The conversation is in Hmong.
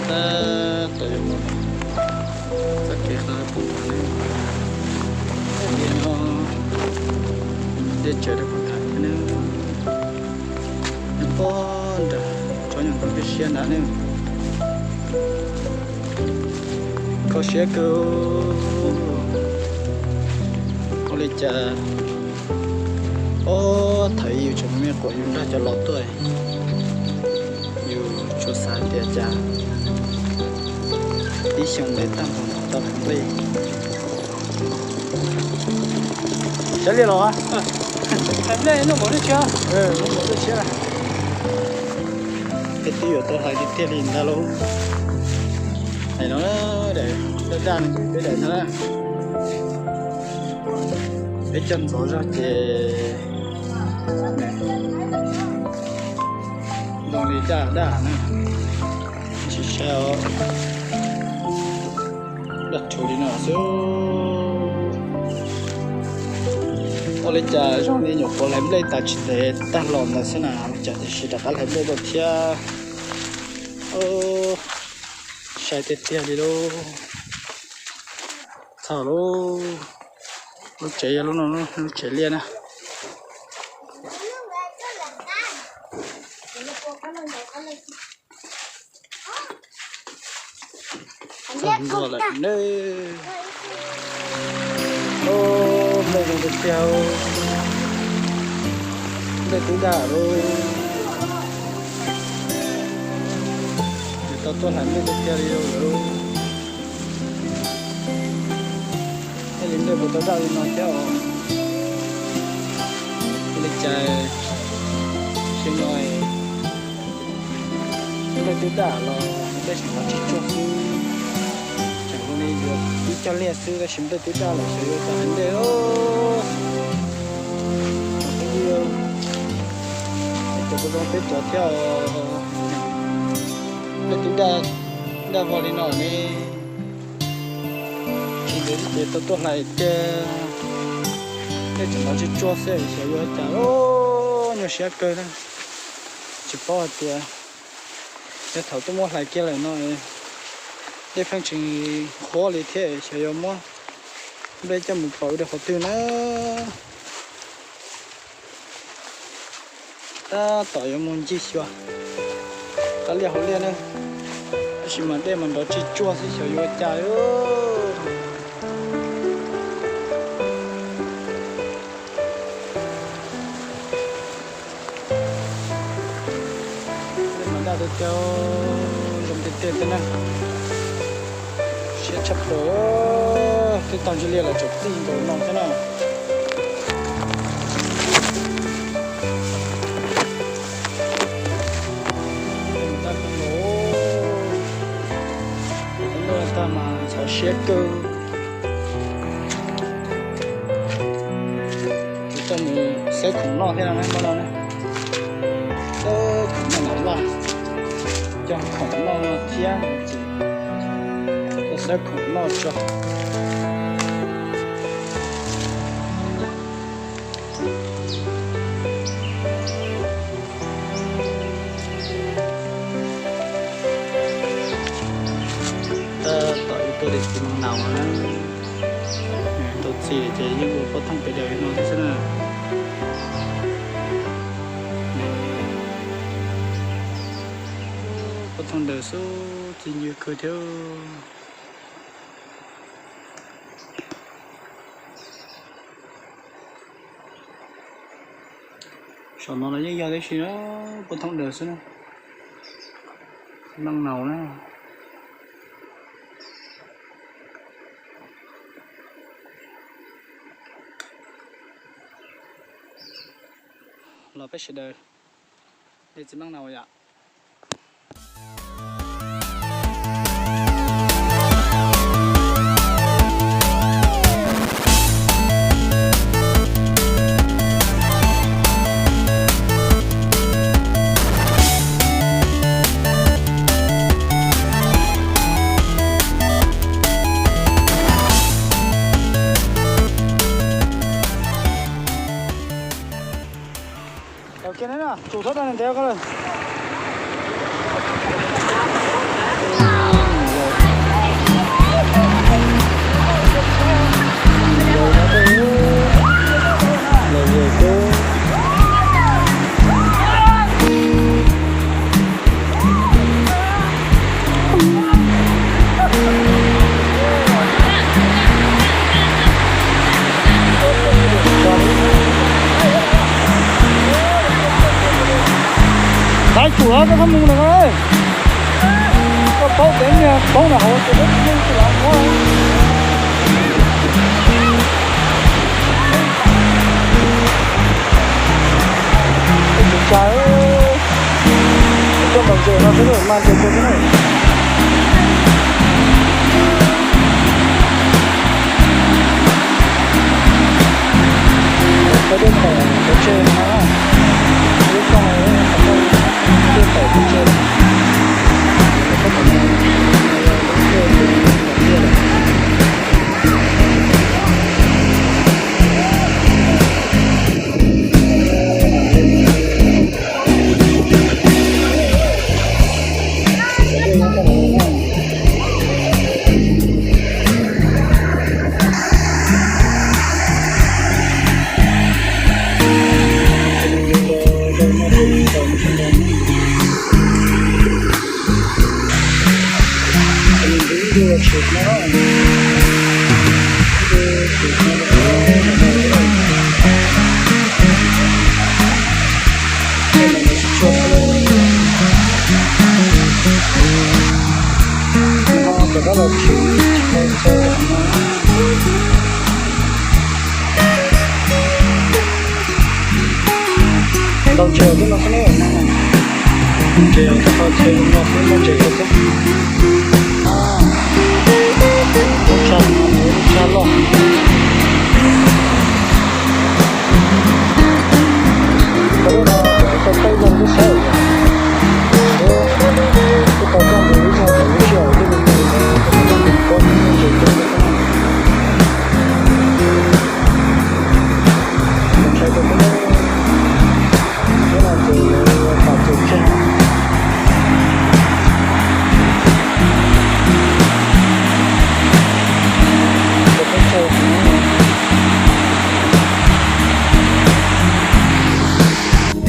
Tab tom yuav mus txoj kev qhov pus ntawd, tias no dej tsaws rau pus ntawd thiab ne. Nyob pob nram tsob nyuag ntoo peb siab ntawd ne. Kho siab kawg. Ua li cas ob thaum yus tseem me quas yus nrog cov laus tuaj, yus tsuas xav tias cas ib xyoo ntev tag npaum no tau hlais nplej. Cov liaj los, hlais nplej noj npaum ntuj tshiab, noj npaum ntuj tshiab. Peb twb yuav tau hlais tiag tiag li ntag lauj. Hais no, daj daj peb daim no, peb coj ntxov zog ces zoo li daj daj na. Tsis saib os, daj rhuv li no xwb. Ua li cas zoo li nyuam qhuav hlais nplej tas tsis ntev tag los ntawd xwb na, ua li cas tiam sis rov qab hlais nplej dua thiab. Sai tiag tiag li lauj. Txog lauj, lub tsev yog lub no, lub tsev liaj na. Txog ntua lawm ne. Nplej zoo tiag tiag, nplej twb daj lauj. Yuav tau tuaj hlais nplej tiag tiag li lauj. Thiaj li nplej puas tau daj li no thiab os. Ua li cas xyoo no nplej twb daj los nplej tseem los tsis tsuag xwb. Tseem zoo li yuav ib co liaj xwb tab sis nplej twb daj lawm xyov yuav cas hlais nplej. Cov puas zoo peb cov thiab os. Nplej twb daj, daj vog li no ne. Tsis ntev ces tau tuaj hlais tiag. Nplej tseem los tsis tsuag xwb xyov yuav cas, nyuaj siab kawg na. Tsis paub hais tias yog thaum tuaj muab hlais kiag lawm no, dej pheej tsis qhuav li thiab xyov yuav muab nplej coj mus pauv rau qhov twg na. Tab tom yuav mus ncig xyuas qab liaj hauv liaj ne, tab sis mas dej mas nrov tsis tsuag xwb xyov yuav cas. Dej mas daj tiag tiag, zoo tiag tiag thiab na. Siab tshaj plaws, twb tag ntsis liaj lawm tseem txij nkaus no thiab na. Daj kawg nkaus, tag mas ntxhov siab kawg. Kuv tuaj mus xawb khoom noj thiab no, xawb khoom noj ntawm laj, cog khoom noj thiab, tuaj xawb khoom noj tso. Tab tom yuav tuaj tim txiv Meej Naus na, tau txi ces yeej ua pob thooj pem daws no thiab xwb na. Pob thooj daws xwb txi ncw kawg thiab. Saum no los yeej yog tib si na, pob thooj daws xwb na. Meej Naus na. Los peb sawv daws, dej txiv Meej Naus yom. Tsum thab daj ntev koj lawm. Ib tsum koj txhob mus na, koj paub tias niag paub na hauv ces peb tsis yeej tsis lam muab. Tus tsa, koj ntaus ntses no xwb mas ntses kawg xwb na. Peb tuaj tawm pov tseg no, lub xyoo no tuaj tawm pov tseg. Ntaus ntses twb no xwb ne, ntses tau tau ntses no xwb, muaj ntses kawg xwb. Lub tshaj no lub tshaj loj.